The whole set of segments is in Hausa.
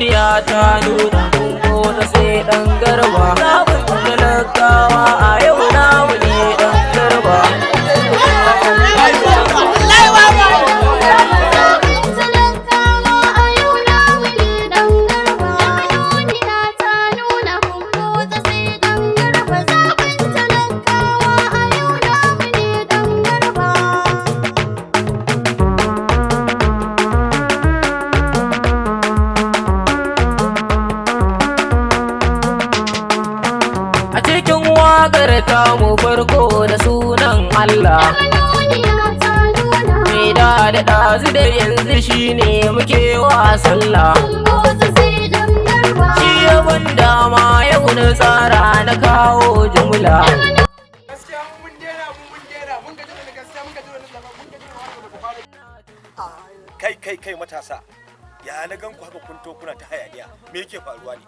Manuniya ta nuna Kumbotso sai Dan Garba. Zaɓin talakawa a yau namu ne, Dan Garba. Zaɓin talakawa a yau namu ne, Dan Garba. Manuniya ta nuna Kumbotso sai Dan Garba. Zaɓin talakawa a yau namu ne, Dan Garba. A cikin waƙar tamu farko da sunan Allah. Manuniya ta nuna Mai da da ɗazu da yanzu shine muke wa sallah. Kumbotso sai Dan Garba. Shi ya ban dama yau na tsara na kawo jumla. Gaskiya mun daina, mun daina, mun gaji da gaskiya, mun gaji da zaɓen, mun gaji da wani ba fara. Kai, kai, kai, matasa, ya na gan ku haka kun to kuna ta hayaniya? Me yake faruwa ne?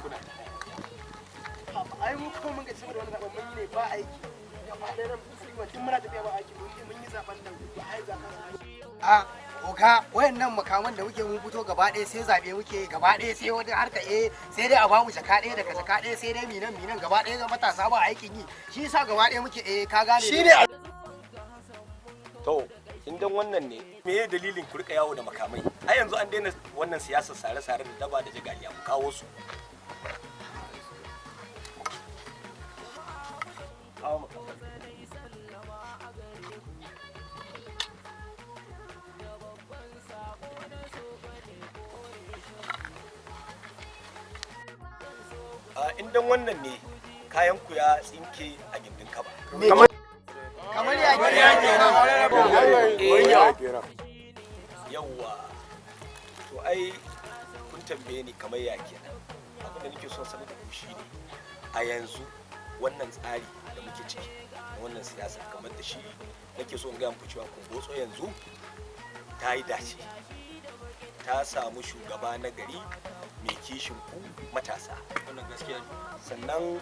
Kuna ta hayaniya. Ai mu kuma mun gaji saboda wani zaɓen mun yi ne ba aiki gaba ɗaya nan tun muna tafiya ba aiki. Mun yi zaɓen nan ba ai zaɓen. A oga, wayannan makaman da muke mun fito gaba ɗaya sai zaɓe muke gaba ɗaya, sai wani harka sai dai a bamu jaka ɗaya daga jaka ɗaya, sai dai minan minan gaba ɗaya ga matasa ba aikin yi, shi yasa gaba ɗaya muke ka gane. Shi ne. To, in dan wannan ne, me ye dalilin ku rika yawo da makamai? Ai yanzu an daina wannan siyasar sare-sare da daba da jagaliya. Ku kawo su. Kawo makamai. A in dan wannan ne, kayan ku ya tsinke a gindin kaba. Kamar ya kenan? Yawwa, to ai kun tambaye ni kamar ya kenan. Abin da nake son sanar da ku shine a yanzu wannan tsari da muke ciki na wannan siyasa, kamar da shi nake so in gaya muku cewa Kumbotso yanzu ta yi dace, ta samu shugaba na gari mai kishin ku matasa. Wannan gaskiya ne. Sannan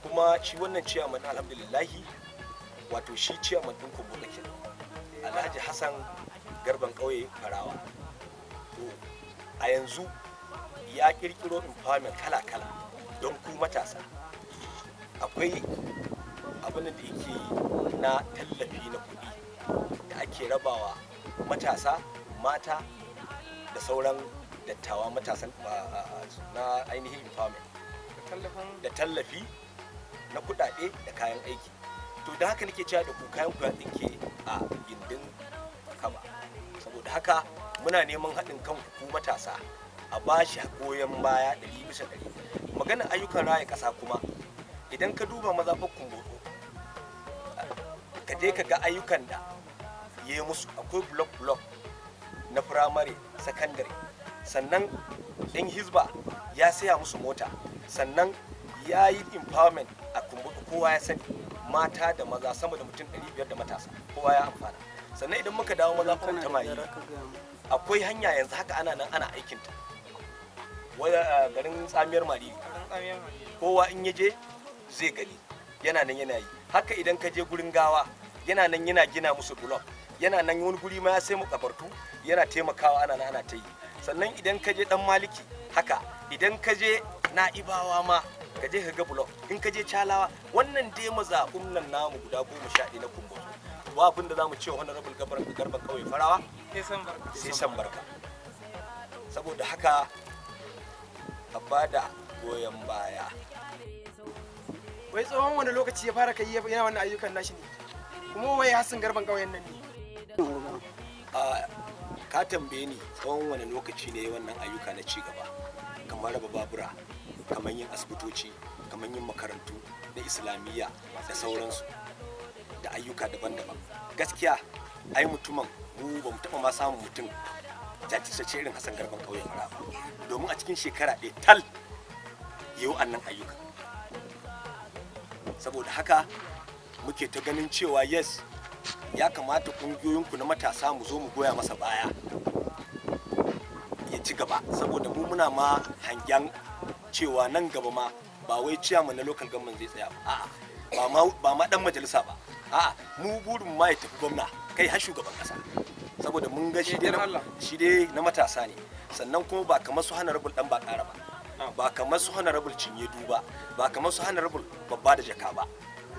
kuma shi wannan ciyaman, alhamdulillahi, wato shi ciyaman ɗin Kumbotso kenan, Alhaji Hassan Garban Ƙauye Farawa. To, a yanzu ya kirkiro empowerment kala-kala don ku matasa. Akwai abin da yake yi na tallafi na kuɗi da ake rabawa matasa, mata da sauran dattawa matasan na ainihin empowerment da tallafi na kuɗaɗe da kayan aiki. To, da haka nake cewa da ku kayan ku ya tsinke a gindin kaba. Saboda haka muna neman haɗin kan ku matasa, a ba shi goyon baya 100%. Magana ayyukan raya ƙasa kuma, idan ka duba mazaɓar Kumbotso, ka je ka ga ayyukan da ya yi musu. Akwai block block na firamare, sakandare, sannan ɗan hizba ya saya musu mota, sannan ya yi empowerment a Kumbotso, kowa ya sani, mata da maza sama da mutum 500 da matasa, kowa ya amfana. Sannan idan muka dawo mazaɓar ta Maye, akwai hanya yanzu haka ana nan ana aikinta wani garin Tsamiyar Mariri, kowa in ya je zai gani, yana nan yana yi. Haka idan ka je gurin Gawa, yana nan yana gina musu block, yana nan wani guri ma ya sai makabartu, yana taimakawa, ana nan ana ta yi. Sannan idan ka je Dan Maliki haka, idan ka je Na'ibawa ma ka je ka ga block, in ka je Calawa. Wannan dai mazaɓun nan namu guda 11 na Kumbotso, ba abin da za mu ce wa Honorable Garban Kauye Farawa sai san barka. Saboda haka a bada goyon baya. Wai tsawon wani lokaci ya fara kai yana wannan ayyukan nashi ne? Kuma wai Hassan Garban ƙauyen nan ne? A ka tambaye ni tsawon wani lokaci ne wannan ayyuka na ci gaba, kamar raba babura, kamar yin asibitoci, kamar yin makarantu na islamiyya da sauransu, da ayyuka daban-daban. Gaskiya ai mutumin mu ba mu taɓa ma samun mutum jajirtacce irin Hassan Garban Ƙauyen Fara ba, domin a cikin shekara ɗaya tal yi wa'annan ayyuka. Saboda haka muke ta ganin cewa yes, ya kamata ƙungiyoyinku na matasa mu zo mu goya masa baya ya ci gaba, saboda mu muna ma hangen cewa nan gaba ma ba wai ciyaman na local government zai tsaya ba, a'a, ba ma dan majalisa ba, a'a, mu burin ma ya tafi gwamna, kai har shugaban kasa, saboda mun ga shi dai na matasa ne. Sannan kuma ba kamar su Honorable Dan Ba Ƙara ba, ba kamar su Honorable Cinye Duba, ba kamar su Honorable Babba da Jaka ba.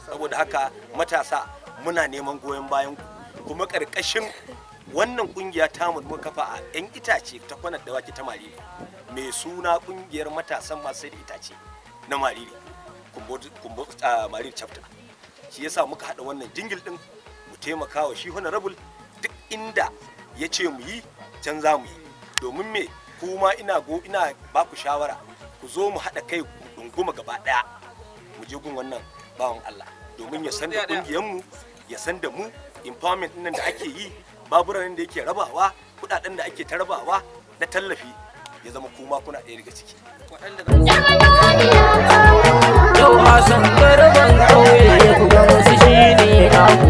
Saboda haka matasa, muna neman goyon bayan ku. Kuma ƙarƙashin wannan kungiya tamu muka kafa a 'yan itace ta Kwanar Dawaki ta Mariri, mai suna Kungiyar Matasan Masu Sai da Itace na Mariri, Kumbo Mariri Chapter. Shi yasa muka haɗa wannan jingil ɗin, mu taimaka wa shi honorable. Duk inda ya ce mu yi, can za mu yi. Domin me? Kuma ina ba ku shawara, ku zo mu haɗa kai, ɗunguma gaba ɗaya, mu je gun wannan bawan Allah domin ya san da ƙungiyarmu, ya san da mu, empowerment ɗin nan da ake yi, baburan da yake rabawa, kuɗaɗen da ake ta rabawa na tallafi, ya zama kuma kuna ɗaya daga ciki. Yau Hassan Garban Ƙauye, ku gamsu, shi ne naku.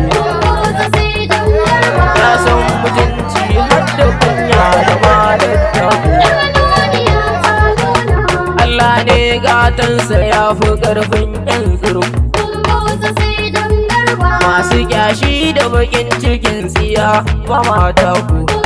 Ya san mutunci har da kunya da malattaku. Allah ne gatansa, ya fi ƙarfin 'yan tsiro. Masu kyashi da bakin cikin tsiya ba mata ku.